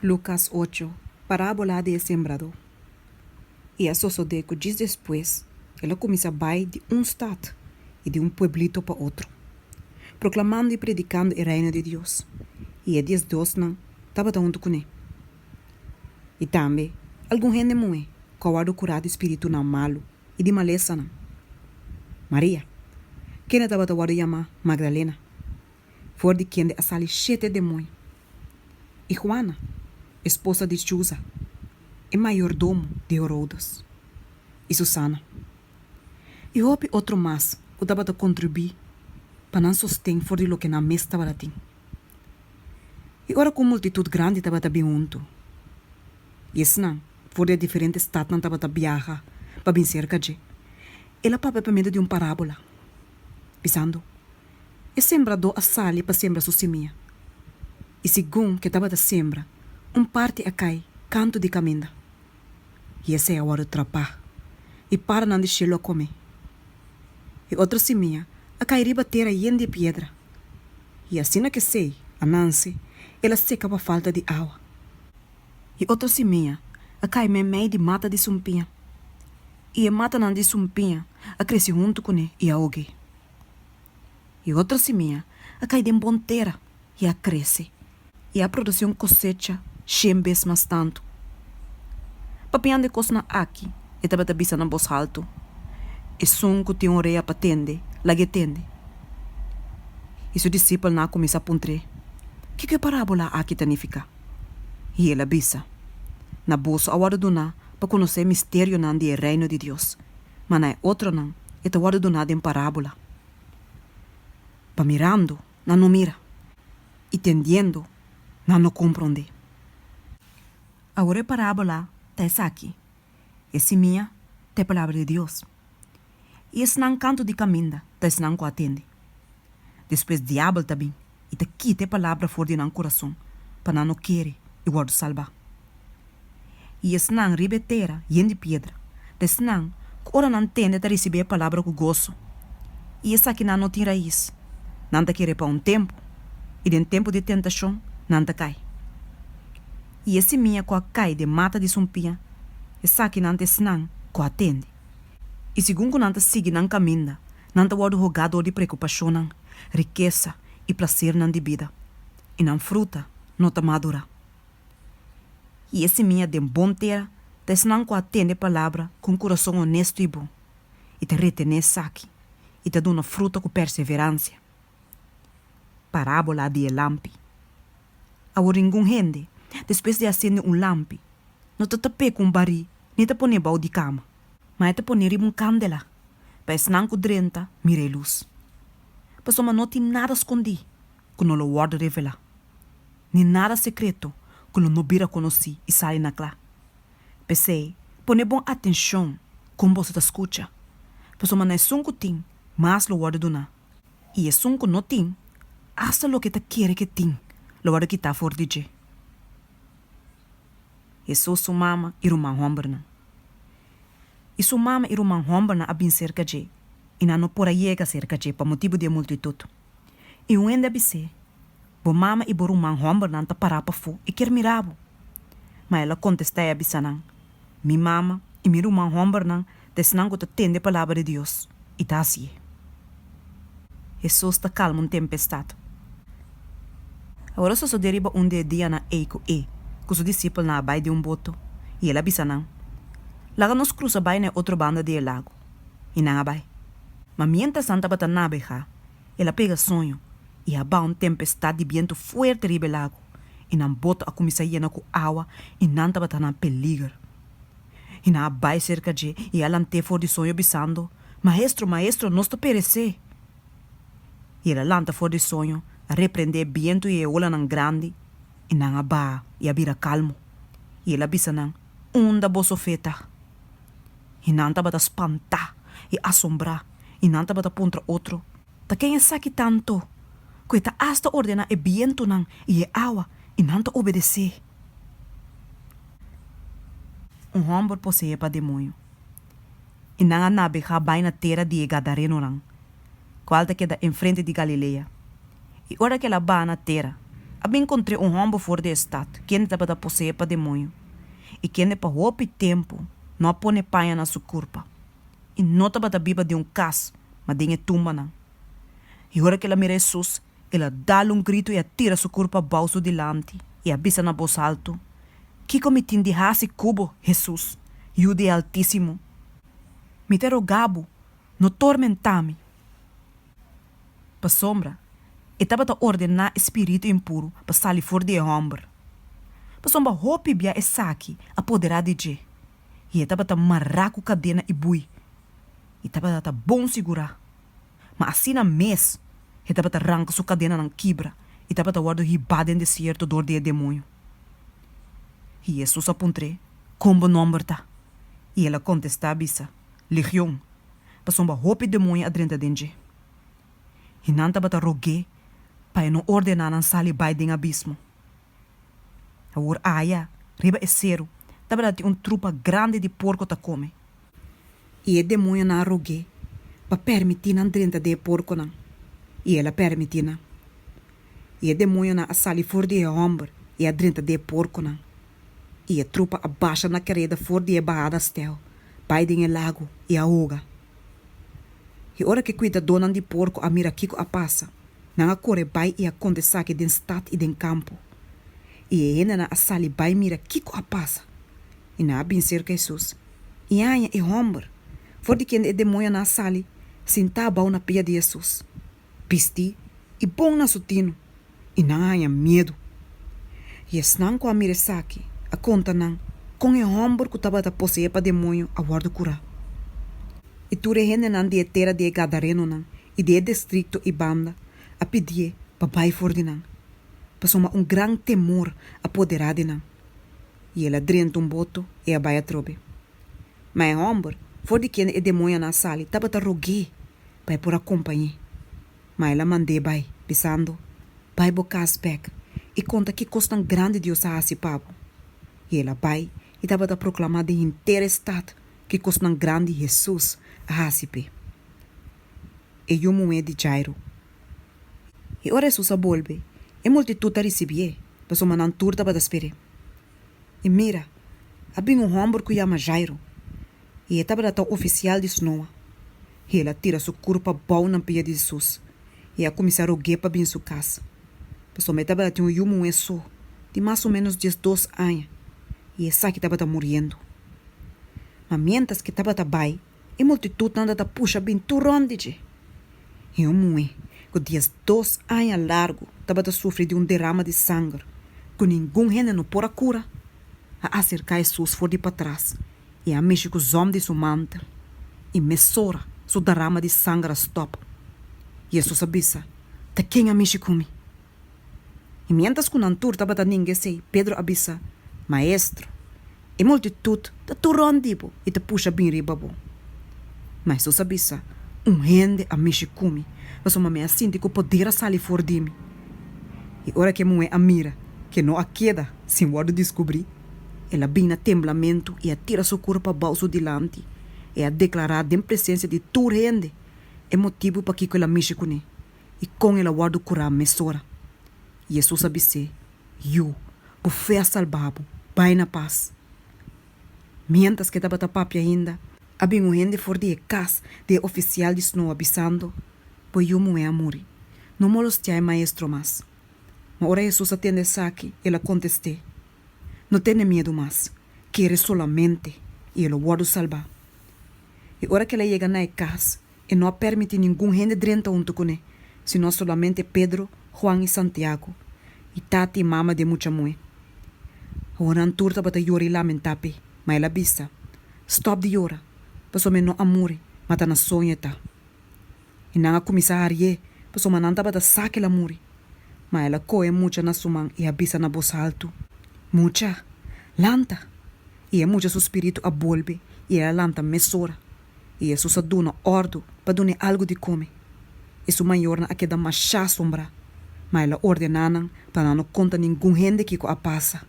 Lukas ocho, Parábola di e sembradó. I a sosodé ku djis despues el a kuminsá bai di un stat i di un pueblito pa otro, proklamando i predikando e Reino di Dios, i e diesdosnan tabata huntu kuné. I tambe algun hende muhé ku a wòrdu kurá di spiritunan malu i di malesanan. Maria, kende tabata wòrdu yamá Magdalena, for di kende a sali shete demoño, i Juana, esposa di Chuza, e mayordomo di Herodes, i Susana, i hopi otro mas ku tabata kontribuí pa nan sosten for di loke nan mes tabata tin. I ora ku un multitut grandi tabata bin huntu, i esnan for di e diferente statnan tabata biaha pa bin serka dje, el a papia pa medio di un parábola, bisando, E sembradó a sali pa sembra su simia. I segun ku e tabata sembra, un parti a kai kantu di kaminda, i esei a wòrdu trapá, i paranan di shelu a kom'é. E otro simia a kai riba tera yen di piedra, i asina ku esei a nanse, el a seka pa falta di awa. E otro simia a kai meimei di mata di sumpiña, i e matanan di sumpiña a krese huntu kuné i a hog'é. E otro simia a kai den bon tera i a krese i a produsí un kosecha shen bes mas tantu. Papiando e kosnan aki, e tabata bisa na bos haltu, Esun ku tin orea pa tende, lag'é tende. I su disipelnan a kuminsá puntr'é, Kiko e parábola aki ta nifiká? I el a bisa, Na boso a wòrdu duná pa konosé e misterionan di e Reino di Dios, ma na e otronan e ta wòrdu duná den parábola, pa mirando nan no mira, i tendiendo nan no komprondé. Awor e parábola ta esaki, E simia ta e palabra di Dios, i esnan kantu di kaminda ta esnan ku a tende. Despues diabel ta bin i ta kita e palabra for di nan kurason pa nan no kere i wòrdu salbá. I esnan riba e tera yen di piedra ta esnan ku ora nan tende ta risibí e palabra ku goso. I esakinan no tin rais, nan ta kere pa un tempu, i den tempu di tentashon nan ta kai. I e simia ku a kai den mata di sumpia, esakinan ta esnan ku a tende. I segun ku nan ta sigui nan kaminda, nan ta wòrdu hogá dor di preokupashonnan, rikesa i plasernan di bida, i nan fruta no ta madurá. I e simia den bon tera ta esnan ku a tende palabra ku un kurason onesto i bon, i ta retené esaki, i ta duna fruta ku perseveransia. Parábola di e lampi. Awor ningun hende, despues di a sende un lampi, no ta tap'é ku un barí ni ta pon'é bou di kama, ma e ta pon'é riba un kandela, pa esnan ku drenta mira e lus. Pasobra no tin nada skondí ku no lo wòrdu revelá, ni nada sekreto ku lo no bira konosí i sali na kla. P'esei, pone bon atenshon kon boso ta skucha, pasobra na esun ku tin, mas lo wòrdu duná, i esun ku no tin, asta loke ta kere ku e tin lo wòrdu kitá for di dje. Hesus su mama i ruman hòmbernan. I su mama i ruman hòmbernan a bin serka dje, i nan no por a yega serka dje pa motibu di e multitut. I un hende a bis'é, Bo mama i bo ruman hòmbernan ta pará pafó i kier mira bo. Ma el a kontestá i a bisa nan, Mi mama i mi ruman hòmbernan ta esnan ku ta tende palabra di Dios i ta hasié. Hesus ta kalma un tempestat. Awor a sosodé riba un di e dianan ei ku e ku su disipelnan a bai den un boto, i el a bisa nan, Laga nos krusa bai na e otro banda di e lago. I nan a bai. Ma miéntras nan tabata nabegá, el a pega soño, i a baha un tempestat di bientu fuerte riba e lago, i nan boto a kuminsá yena ku awa i nan tabata na peliger. I nan a bai serka dje i a lant'é for di soño bisando, Maestro, Maestro, nos ta peresé! I el a lanta for di soño, a reprendé e bientu i e olanan grandi, i nan a baha i a bira kalmu. I el a bisa nan, Unda boso fe ta? I nan tabata spantá i asombrá, i nan tabata puntra otro, Ta ken esaki tanto, ku e ta asta ordená e bientunan i e awa, i nan ta obedesé? Un hòmber poseé pa demoño. I nan a nabegá bai na tera di e gadarenonan, kual ta keda enfrente di Galilea. I ora ku el a baha na tera, A bin kontr'é un hòmber for di e stat, kende tabata poseé pa demoño, i kende pa hopi tempu no a pone paña na su kurpa, i no tabata biba den un kas, ma den e tumbanan. I ora ku el a mira Hesus, el a dal un gritu i a tira su kurpa abou su dilanti, i a bisa na bos haltu, Kiko mi tin di hasi ku bo, Hesus, Yu di e Altísimo? Mi ta roga bo, no tormentá mi. Pasobra e tabata ordená e spiritu impuru pa sali for di e hòmber. Pasobra hopi bia esaki a poderá di dje, i e tabata mará ku kadena i bui, i tabata ta bon sigurá. Ma asina mes e tabata ranka su kadenanan kibra i tabata wòrdu hibá den desierto dor di e demoño. I Hesus a puntr'é, Kon bo nòmber ta? I el a kontestá bisa, Legion, pasobra hopi demoño a drenta den dje. I nan tabata rog'é pa e no ordená nan sali bai den abismo. Awor aya, riba e seru, tabata tin un trupa grandi di porko ta kome. I e demoñonan a rog'é pa pèrmití nan drenta den e porkonan, i el a pèrmití nan. I e demoñonan a sali for di e hòmber i a drenta den e porkonan. I e trupa a basha na kereda for di e bahada stèl, bai den e lago i a hoga. I ora ku e kuidadónan di porko a mira kiko a pasa, nan a kore bai i a konta esaki den stat i den kampo. I e hendenan a sali bai mira kiko a pasa. I nan a bin serka Hesus i a haña e hòmber for di kende e demoñonan a sali sintá abou na pia di Hesus, bistí i bon na su tinu, i nan a haña miedu. I esnan ku a mira esaki a konta nan kon e hòmber ku tabata poseé pa demoño a wòrdu kurá. I tur e hendenan di e tera di e gadarenonan i di e distrikto i banda a pidié pa bai for di nan, pasobra un gran temor a poderá di nan. I el a drenta un boto i a bai atrobe. Ma e hòmber, for di kende e demoñonan a sali, tabata rog'é pa e por a kompañ'é. Ma el a mand'é bai, bisando, Bai bo kas bèk i konta ki kosnan grandi Dios a hasi pa bo. I el a bai i tabata proklamá den henter e stat ki kosnan grandi Hesus a hasi p'e. E yu muhé di Jairo. I ora Hesus a bolbe, e multitut a risibié, pasobra nan tur tabata sper'é. I mira, a bin un hòmber ku yama Jairo, i e tabata ta un ofisial di snoa. I el a tira su kurpa bou na pia di Hesus i a kuminsá rog'é pa bin su kas, pasobra e tabata tin un yu muhé so di mas o ménos diesdos aña, i esaki tabata muriendo. Ma miéntras ku e tabata bai, E multitutnan ta ta pusha bin tur rònt di dje. I un muhé ku diesdos aña largu tabata sufri di un derama di sanger ku ningun hende no por a kura, a aserká Hesus for di patras i a mishi ku zòm di su mantel, i mesora su derama di sanger a stòp. Hesus a bisa, Ta ken a mishi ku mi? I miéntras ku nan tur tabata ninga esei, Pedro a bisa, Maestro, e multitut ta tur rònt di bo i ta pusha bin riba bo. Ma Hesus a bisa, Un hende a mishi ku mi, pasobra mi a sinti ku poder a sali for di mi. I ora ku e muhé a mira ku e no a keda sin wòrdu diskubrí, el a bin na temblamentu i a tira su kurpa abou su dilanti i a deklará den presensia di tur hende e motibu pakiko el a mishi kuné. i kon el a wòrdu kurá mesora. Hesus a bis'é, Yu, bo fe a salba bo, bai na pas. Miéntras ku e tabata papia ainda, a bin un hende for di e kas di e ofisial di snoa bisando, Bo yu muhé a muri. No molostiá e maestro mas. Ma ora Hesus a tende esaki, el a kontest'é, No tene miedu mas, kere solamente, i e lo wòrdu salbá. I ora ku el a yega na e kas, E no a permití ningun hende drenta huntu kuné, sino solamente Pedro, Juan i Santiago, i tata i mama di e mucha muhé. Awor nan tur tabata yora i lamentá p'e, ma el a bisa, Stòp di yora, pasobra e no a muri, ma ta na soño e ta. I nan a kuminsá harié, pasobra nan tabata sa ku el a muri. Ma el a kohe e mucha na su man i a bisa na bos haltu, Mucha, lanta! I e mucha su spiritu a bolbe i el a lanta mesora. I Hesus a duna òrdu pa dun'é algu di kome. I su mayornan a keda mashá asombrá, ma el a ordená nan pa nan no konta ningun hende kiko a pasa.